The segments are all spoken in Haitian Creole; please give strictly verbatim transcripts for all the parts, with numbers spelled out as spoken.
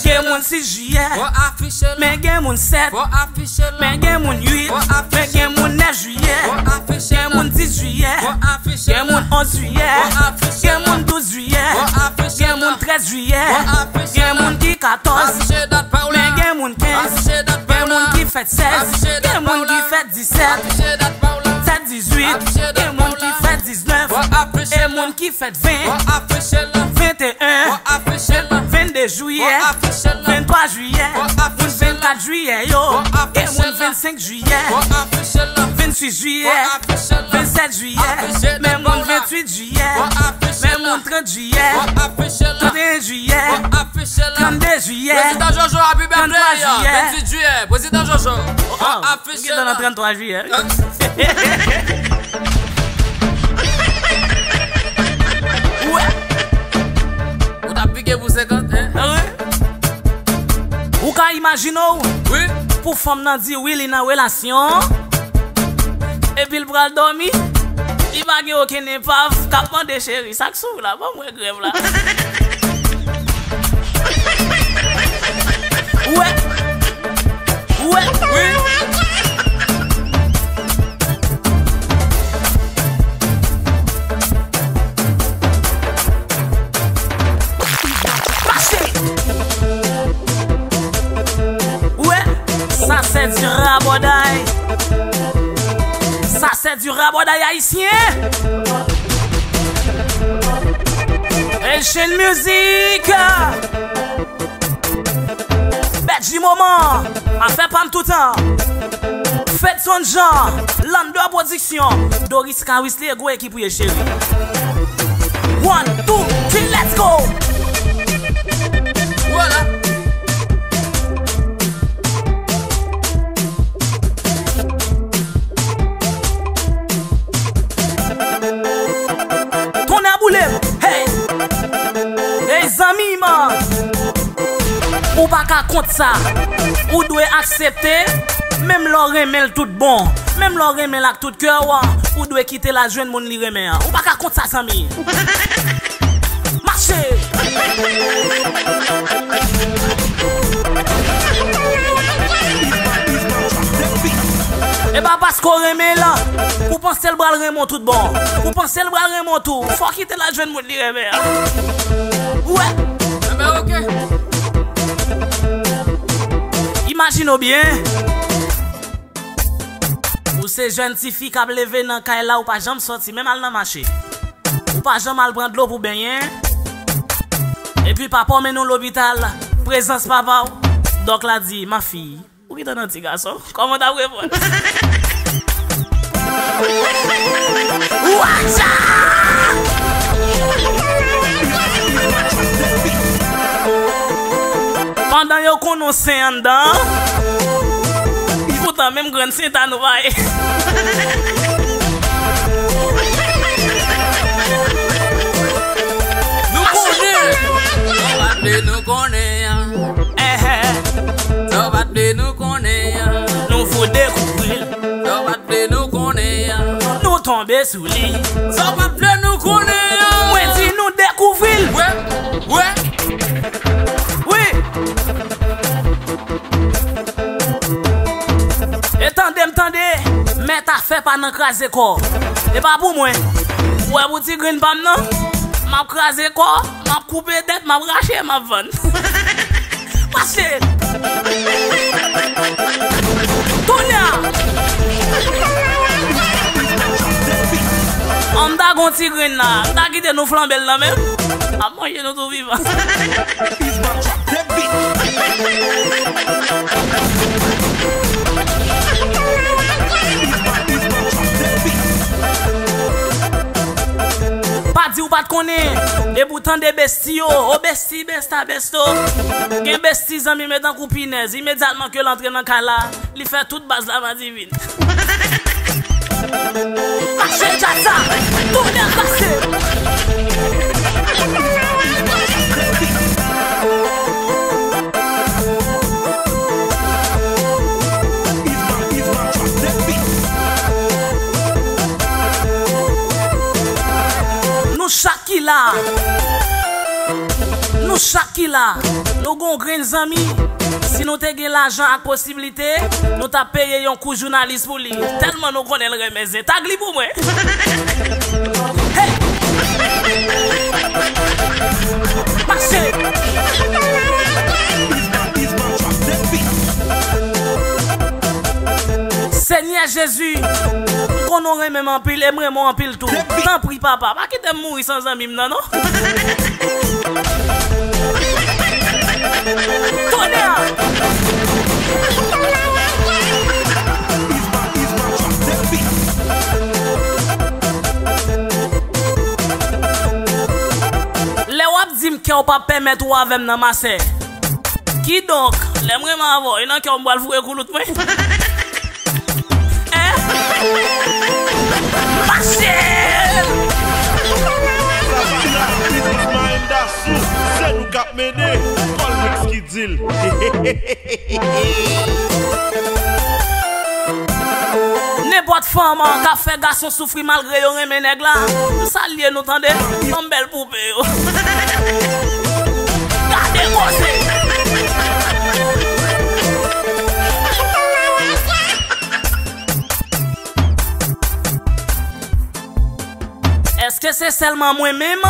Gen moun sis jiyè, men gen moun sèt, men gen moun uit, men gen moun nèf jiyè, gen moun dis jiyè, gen moun onz jiyè, gen moun douz jiyè, gen moun trèz jiyè, gen moun ki katòz, men gen moun kenz, gen moun ki fèt sèz, gen moun ki fèt disèt, sèt dizuit, gen moun ki fèt diznèf, e moun ki fèt ven, venteyen, vennde jiyè, venntwa jiyè, moun vennkat jiyè yo, e moun vennsenk jiyè, vennsis jiyè, vennsèt jiyè, men moun ventuit jiyè, men moun trant jiyè, tranteyen jiyè, trannde jiyè, Prezidan Jojo, happy birthday, trannde jiyè. Venntuit jiyè, Prezidan Jojo. Oh, oh, m gentan nan tranntwa jiyè. Ou t ap pike pou senkant, hein? Ah ouais? Ou ka imajine w? Wi. Pou fanm nan di wi, li nan relasyon. Epi l pral dòmi, li pa gen okenn epav k ap mande cheri, sa k sou w la, ban m wè grèv la. Ou wè? Ou wè? Wi. Mache! Ou wè? Sa se di rabòday. Sa se di rabòday ayisyen. Haitian Music. Bèt di moman. Afè pa m toutan. Fedson Jean, Lander Production, Doris Caris, li e gwo ekip ou ye, cheri. One, two, three, let's go! Voilà. Tonnè boule m, hey! Hey, zanmi m! Ou pa ka kont sa. Ou dwe aksepte, menm lè w renmen l tout bon, menm lè w renmen l ak tout kè w, ou dwe kite l al jwenn moun li renmen an. Ou pa ka kont sa, zanmi. Mache! E pa paske w renmen l, ou panse l pral renmen w tout bon. Ou panse l pral renmen w tou. Fò w kite l al jwenn moun li renmen an. Ou wè? Enben, oke. Imajine w byen. Ou se jèn tifi k ap leve nan kay la, ou pa janm sòti, menm al nan mache. Ou pa janm al pran dlo pou benyen. Epi papa w mennen w lopital, prezans papa w. Dòk la di, "Ma fille, ou gentan nan ti gason." Kòman w t ap reponn? Watcha! Pandan yo konnen w sen anndan, poutan menm grenn sen ta nou pa ye. Nou konnen. Sa w pa t vle nou konnen. Ehè. Sa w pa t vle nou konnen. Nou fout dekouvri l. Sa w pa t vle nou konnen. Nou tonbe sou li. Sa w pa t vle nou konnen. Mwen di nou dekouvri l. Wè, wè. Wi. E tande m tande, mèt afè pa nan kraze kò. E pa pou mwen. Ou wè pou ti grenn pa m nan? M ap kraze kò, m ap koupe tèt, m ap rache, m ap vann. Pase! Tonnè! An m ta gon ti grenn la, m ta kite nou flanbe l nan menm. Ap manje nou tou vivan. Pa di w pa t konnen, depi w tande besti yo, o besti, besta, besto. Gen besti zanmi m e tankou pinèz, imedyatman ke l antre nan kay la, li fè tout baz la madivin. Mache djaz sa, tounen pase. Nou chak ki la. Nou chak ki la. Nou Gon grenn zanmi, si nou te gen lajan ak posiblite, nou t ap peye yon kou jounalis pou li. Tèlman nou konnen l renmen zen. Tag li pou mwen. Hey! Mache! Senyè Jezi, m konnen w renmen m anpil e m renmen w anpil tou. Tanpri, papa, pa kite m mouri san zanmi m nan, non. Tonè! Lè w ap di m kè w p ap pèmèt ou avè m nan masè. Kidonk, lè m renmen avè w, e nan kè w m pral foure koulout mwen. Hein? Mache! Sa pa la, Ismael Dassou, se nou k ap mennen. Paul Mix ki di l. Nenpòt fanm k ap fè gason soufri malgre yo renmen nèg la, m salye nou tande. Fanm bèl pou Gade koze! Èske se sèlman mwen menm?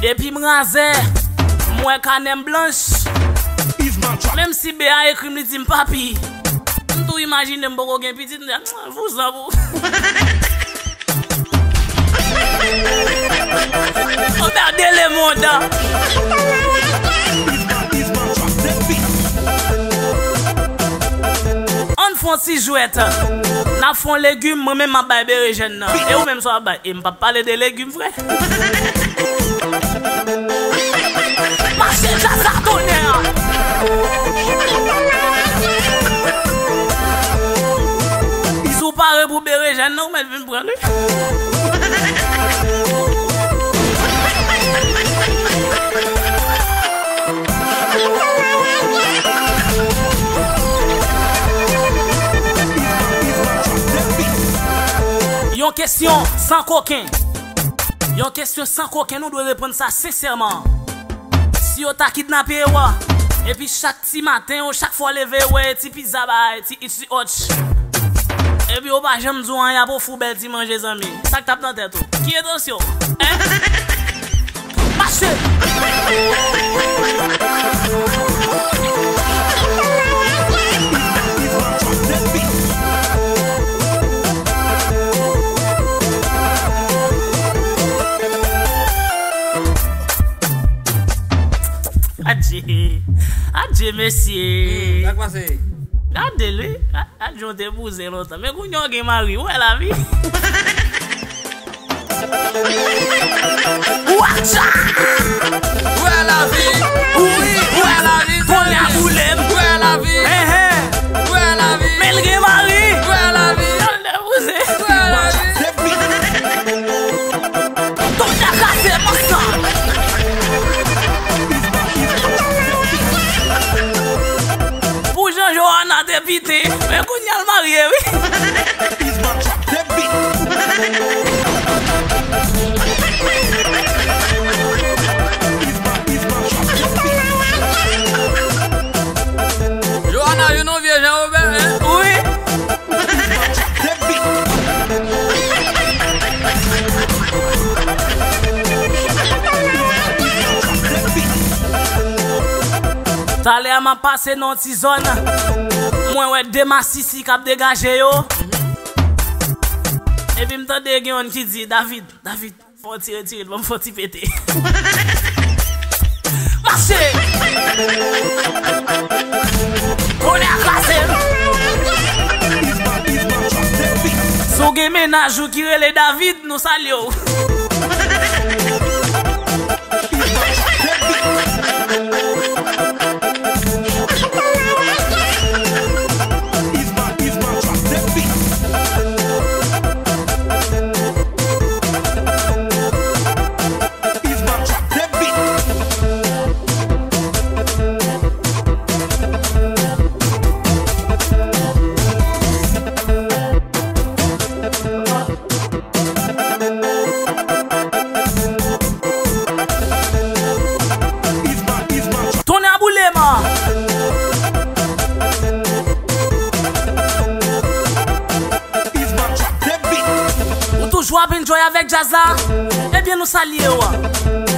Depi m razè, m wè kanè m blanch. Menm si B A ekri m, li di m, "Papi, m tou imajine m poko gen pitit," m di, "Vouzan pou." Regardez le monde. Ann fè yon ti jwèt. N ap fè yon legim, mwen menm m ap bay berejèn nan. E ou menm sa w ap bay? E m p ap pale de legim, frè. Mache djaz la tonè! Si w pare pou berejèn nan, ou mèt vin pran li. Yon kesyon san koken. Yon kesyon san koken, nou dwe reponn sa sensèman. Si yo ta kidnape w, epi chak ti maten, ou chak fwa w leve, ou wè ti pizza bay, ti itch, ti otch. Epi yo pa janm di w anyen, apre w fè w bèl ti manje, zanmi. Sa k t ap nan tèt ou? Ki entansyon w? Hein? Mache! Adje, adje, mesye. Hmm, sa k pase? Gade l, wi. A, adje, w te bouzen lontan. Men kounye a w gen mari, w wè lavi. Watcha! W wè lavi. Wi, w wè lavi. Kounye a boule m. W wè lavi. Enhen. W wè lavi. Men l gen mari. W wè lavi. Tande bouzen. W wè lavi. Tonè kase mansan! Pou jan Johanna te piten, men kounye a l marye, wi. Johanna vin yon vye jan, Obed, hein? Wi. Talè a m ap pase nan yon ti zòn. Mwen wè de masisi k ap degaje yo. Epi m tande gen youn ki di, "David, David, fè w ti retire l, ban m fè w ti pete." Mache! Tonè kraze m! Si w gen mennaj ou ki rele David, nou salye w. Ap enjoy avèk djaz la? Ebyen nou salye w.